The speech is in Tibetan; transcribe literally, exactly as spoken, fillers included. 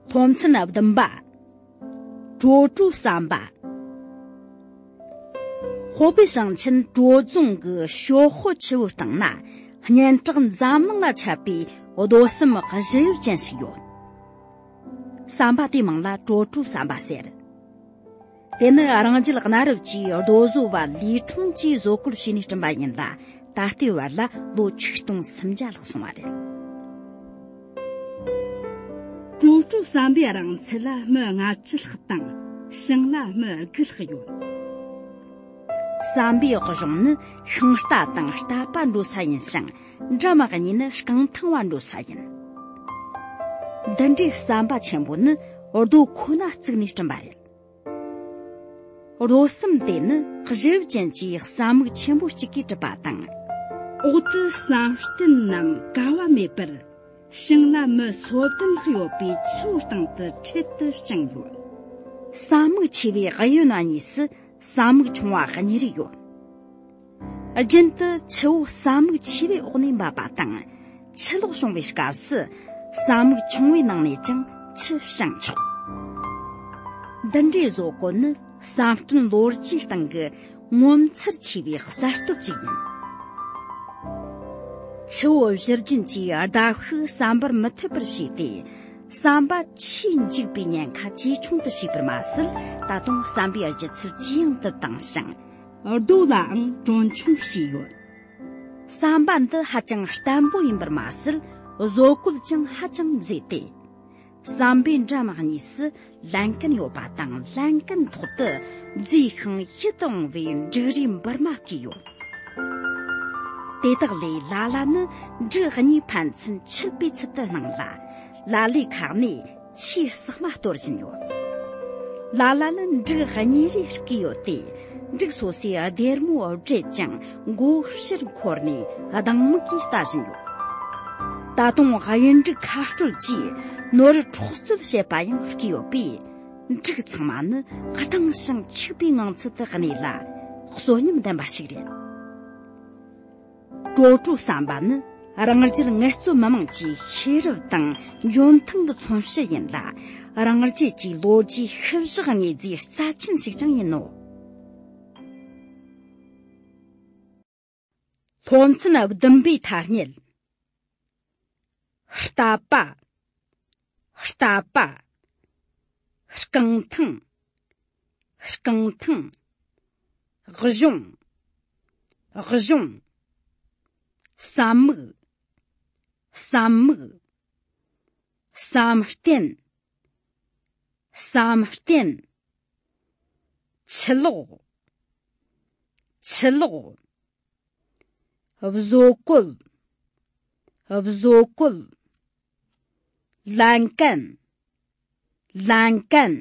སློབ་ཚན་བདུན་པ། གྲོ་གྲོ་ཟམ་པ། ཧོ་པེ་ཞིང་ཆེན་གྲོ་རྫོང་གི་ཞོ་ཧོ་ཆུ་བོའི་སྟེང་ན་སྙན་གྲགས་འཛམ་གླིང་ལ་ཁྱབ་པའི་རྡོ་ཟམ་གཞལ་ཡས་ཅན་ཞིག་ཡོད། ཟམ་པ་དེའི་མིང་ལ་གྲོ་གྲོ་ཟམ་པ་ཟེར། དེ་ནི་རང་རྒྱལ་གནའ་རབས་ཀྱི་རྡོ་བཟོ་བ་ལི་ཁྲུང་གིས་བཟོ་བཀོད་བྱས་ནས་བསྐྲུན་པ་ཡིན་ལ། ད་ལྟའི་བར་ལ་ལོ་ཆིག་སྟོང་སུམ་བརྒྱ་ལྷག་སོང་བ་རེད། གྲོ་གྲོ་ཟམ་པའི་རིང་ཚད་ལ་མི་ལྔ་བཅུ་ལྷག་དང་ཞིང་ལ་མི་དགུ་ལྷག་ཡོད། ཟམ་པའི་གཞུང་ནི་ཤིང་རྟ་དང་རྟ་པ་འགྲོ་ས་ཡིན་ཞིང་། འགྲམ་གཉིས་ནི་རྐང་ཐང་བ་འགྲོ་ས་ཡིན། འདི་འདྲའི་ཟམ་པ་ཆེན་པོ་ནི་རྡོ་ཁོ་ན་བརྩིགས་ནས་བསྐྲུན་པ་རེད། རྡོ་ཟམ་དེ་ནི་གཞལ་ཡས་ཅན་གྱི་ཟམ་མིག་ཆེན་པོ་གཅིག་གིས་གྲུབ་པ་དང་། འོག་ཏུ་ཟམ་རྟེན་ནམ་ཀ་བ་མེད་པར་ཞིང་ལ་མི་སོ་བདུན་ལྷག་ཡོད་པའི་ཆུ་བོ་སྟེང་དུ་འཕྲེད་དུ་བཅིངས་ཡོད། ཟམ་མིག་ཆེ་བའི་གཡོན་གཉིས་སུ་ཟམ་མིག་ཆུང་བ་གཉིས་རེ་ཡོད། རྒྱུན་དུ་ཆུ་བོ་ཟམ་མིག་ཆེ་བའི་འོག་ནས་འབབ་པ་དང་། ཆུ་ལོག་བྱུང་བའི་སྐབས་སུ་ཟམ་མིག་ཆུང་བའི་ནང་ནས་ཀྱང་ཆུ་བྱིང་ཆོག། འདི་འདྲའི་བཟོ་བཀོད་ནི་ཟམ་སྐྲུན་ལོ་རྒྱུས་སྟེང་གི་ངོ་མཚར་ཆེ་བའི་གསར་གཏོད་ཅིག་ཡིན། ཆུ་བོ་བཞུར་རྒྱུན་གྱི་ཟླ་ཤུགས་ཟམ་པར་མི་ཐེབས་པར་བྱས་ཏེ། ཟམ་པ་ཆུས་འཇིག་པའི་ཉེན་ཁ་ཇེ་ཆུང་དུ་བྱས་པར་མ་ཟད། ད་དུང་ཟམ་པའི་ལྗིད་ཚད་ཇེ་ཡང་དུ་བཏང་ཞིང་། རྡོ་ལའང་གྲོན་ཆུང་བྱས་ཡོད། ཟམ་པ་འདི་ཧ་ཅང་བརྟན་པོ་ཡིན་པར་མ་ཟད། བཟོ་བཀོད་ཀྱང་ཧ་ཅང་མཛེས་ཏེ། ཟམ་པའི་འགྲམ་གཉིས་སུ་ལན་ཀན་ཡོད་པ་དང་། ལན་ཀན་ཐོག་ཏུ་མཛེས་ཤིང་ཡིད་དུ་འོང་བའི་འབྲུག་རིས་འབུར་མ་བརྐོས་ཡོད། དེ་དག་ལས་ལ་ལ་ནི་འབྲུ་གཉིས་ཕན་ཚུན་འཆད་པའི་ཚུལ་དུ་སྣང་ལ། ལ་ལའི་ཁ་ནས་ཆུའི་ཟེགས་མ་གཏོར་བཞིན་ཡོད། ལ་ལ་ནི་འབྲུ་གཉིས་རེ་བརྐོས་ཡོད་དེ། འབྲུ་སོ་སོའི་སྡེར་མོ་བསྒྲད་ཅིང་མགོ་ཕྱིར་འཁོར་ནས་སྡང་མིག་གིས་ལྟ་བཞིན་ཡོད། ད་དུང་གཡུ་འབྲུག་ཁ་སྤྲོད་ཀྱིས་ནོར་འཕྲོག་རྩོད་བྱེད་པ་ཡང་བརྐོས་ཡོད་པས། འབྲུག་ཚང་མ་ནི་སྡང་ཞིང་འཆིག་པའི་ངང་ཚུལ་དུ་གནས་ལ། གསོན་ཉམས་ལྡན་པ་ཞིག་རེད། གྲོ་གྲོ་ཟམ་པ་ནི་རང་རྒྱལ་ངལ་རྩོལ་མི་དམངས་ཀྱི་ཤེས་རབ་དང་འཇོན་ཐང་གི་མཚོན་བྱེད་ཡིན་ལ། རང་རྒྱལ་གྱི་ལོ་རྒྱུས་ཤུལ་བཞག་དངོས་རྫས་རྩ་ཆེན་ཞིག་ཀྱང་ཡིན་ནོ། སློབ་ཚན་བདུན་པའི་ཐ་སྙད། རྟ་པ། རྟ་པ། རྐང་ཐང་། རྐང་ཐང་། གཞུང་། གཞུང་། ཟམ་མིག། ཟམ་མིག། ཟམ་རྟེན། ཟམ་རྟེན། ཆུ་ལོག། ཆུ་ལོག། བཟོ་བཀོད། བཟོ་བཀོད། ལན་ཀན། ལན་ཀན།